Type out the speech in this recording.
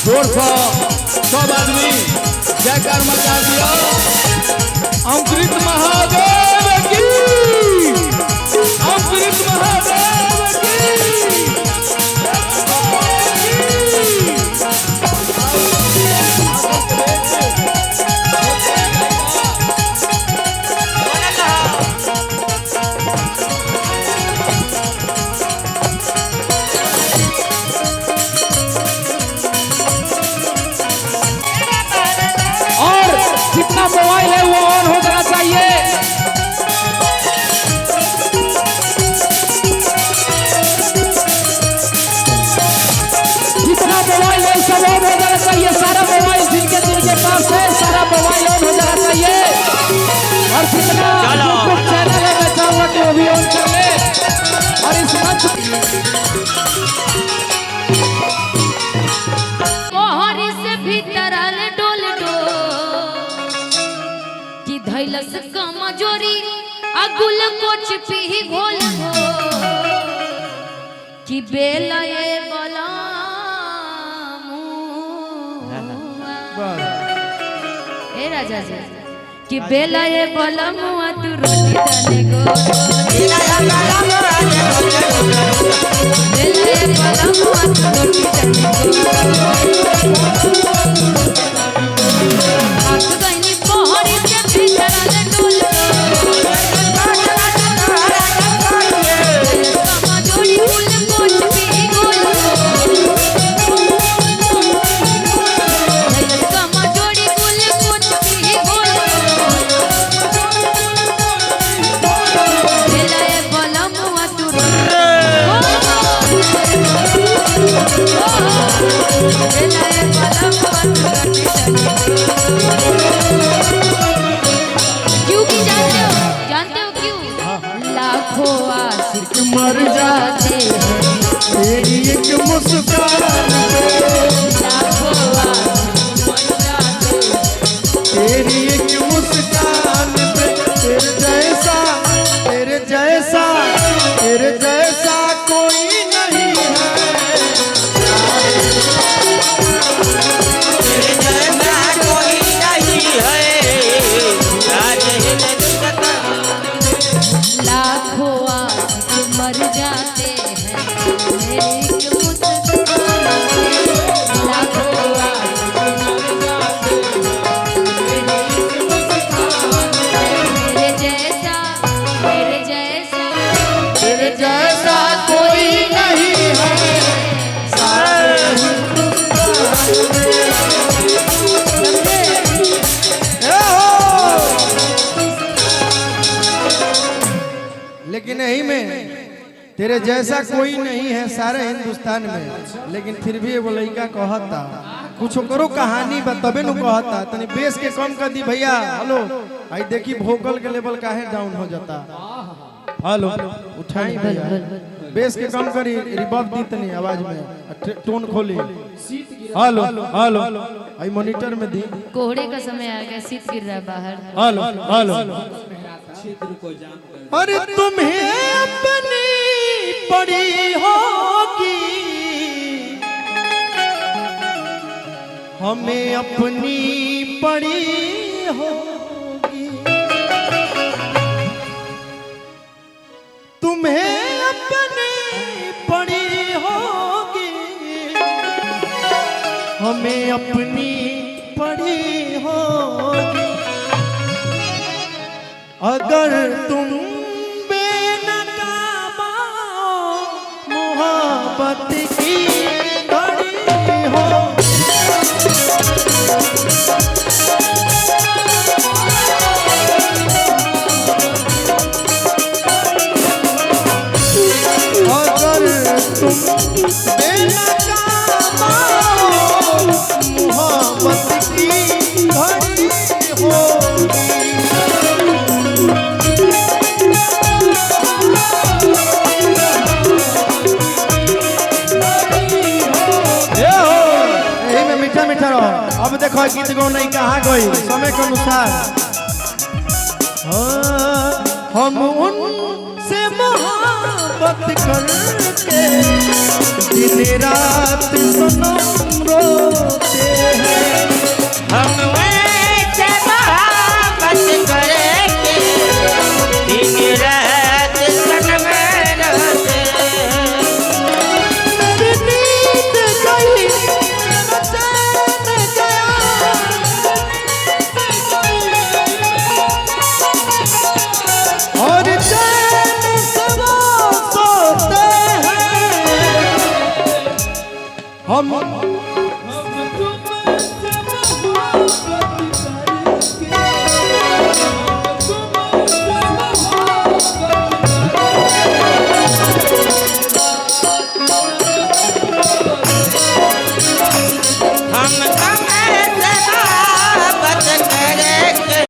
जोरसँ सब आदमी जयकार मचा दियौ। अंकुरित महादेव की, अंकुरित महादेव की। और जितना मोबाइल है वो ऑन हो जाना चाहिए। जितना मोबाइल है सब ऑन हो जाना चाहिए। सारा मोबाइल जिनके जिनके पास है सारा मोबाइल ऑन हो जाना चाहिए। और जितना यूट्यूब चैनल है मैं चाहूंगा कि वो भी ऑन कर ले। और इस मंच कोहरी से भीतर आल डोल डोल कि धैलस कमजोरी अगुल कोच पी घोल घोल कि बेला ए बला ए राजा जी कि बेला ए बला मुआ तू रोटी तने गो बेला ए बला मुआ तू रोटी तने गो। थक गईनी पहरी से भीतर आल डोल कमजोरी कुल कोच पी गोल कमजोरी कुल कोच पी गोल बेला ए बलमुआ तू बेला ए बलमुआ तू रोटी तने। क्योंकि जानते हो क्यों लाखों आशिक मर जाते हैं, तेरी एक मुस्कान पे, लाखों आशिक मर जाते हैं। तेरी एक मुस्कान पे, तेरे जैसा, तेरे जैसा, तेरे जैसा कोई नहीं है। तेरे जैसा कोई नहीं है। लाखों आशिक मर जाते हैं मेरी एक मुस्कान पे, लाखों आशिक मर जाते हैं मेरी एक मुस्कान पे। मेरे जैसा, मेरे जैसा, तेरे जैसा कोई नहीं है। समझे? ए हो! लेकिन यही में तेरे जैसा कोई नहीं है सारे हिंदुस्तान में, लेकिन फिर भी एगो लड़का कहता कुछ करो कहानी बा तबे नु कहता। तनी बेस के कम कर दी भैया। हेलो आई देखी वोकल के लेवल काहे डाउन हो जाता। हेलो उठाई भैया बेस के कम करी, रिवर्ब दी तनी आवाज में, टोन खोली। हेलो हेलो आई मॉनिटर में दी। कोहरे का समय आ गया, शीत गिर रहा है बाहर। हेलो हेलो अरे तुम्हें अपनी पड़ी होगी, हमें अपनी पड़ी होगी। तुम्हें अपनी पड़ी होगी, हमें अपनी पड़ी होगी। अगर तुम बेनकाब मोहब्बत की घड़ी हो, अगर तुम बेनकाब मोहब्बत की घड़ी हो। यही में मीठा मीठा रहो। अब देखो गीत गौ नहीं कहाँ गई समय के अनुसार। हाँ, हम उनसे मोहब्बत करके दिन रात सनम रोते। हम